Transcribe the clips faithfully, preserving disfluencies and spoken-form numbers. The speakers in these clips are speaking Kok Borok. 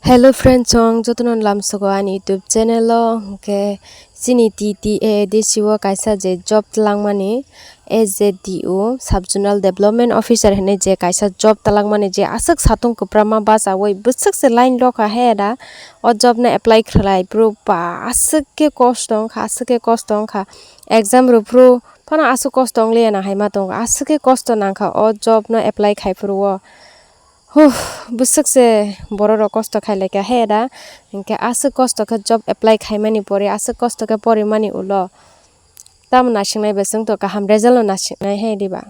Hello friends, chwng jotono lamsogo ani YouTube channel o, hwnkhe chini T T A D C o kaisa je job twlangmani, S Z D O, Sub Zonal Development Officer hinwi je kaisa job twlangmani, je aswk satung kwprama bachaui bwswk se line rwkha he da, o job no apply khlai phuru ba aswk khe kosto wngkha, aswk khe kosto wngkha, exam rw phuru phano aswk kosto wngliya na hai ma tongo, aswk khe kosto nangkha o job no apply khai phuru o. Huh, bwswk se borok rok kosto khai laikha he da, hinkhe aswk kosto khe job apply khaimani pore, aswk kosto khe porimani ulo tamo nasingnai bai chwng to kaham result no nasingnai he diba?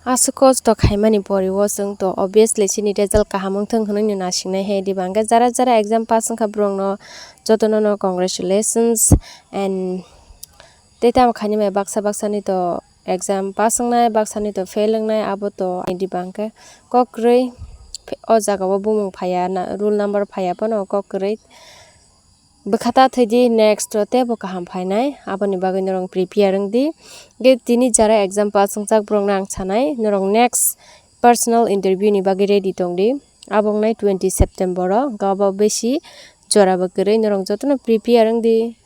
Aswk kosto khaimani pore o chwng to obviously chini result kaham wngthung hwnwi no nasingnai he diba? Hinkhe jara jara exam pass wngkha borok no jotono no congratulations and tei tamo khainwi bai baksa baksa ni to exam pass wngnai, baksa ni to fail wngnai, abo to diba? Hinkhe kok kwrwi o jaga o bumung phaiya, na-, roll number phaiya phano kok kwrwi. Bwkha ta thwi di, next o teibo kaham phainai, aboni bagwi norok prepare wng di. Ge tini jara exam pass wngjak borok no ang sanai, norok next personal interview ni bagwi ready tong di. Abo wngnai twenty September o, hwnkhe abo besi jora bo kwrwi, norok jotono prepare wng di.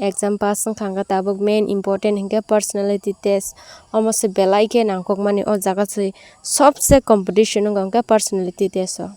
Exam pass wngkha hwnkhe tabuk main important hinkhe personality test, omo se belai khe nangkukmani o jaga se sobse competition wngo hwnkhe personality test o.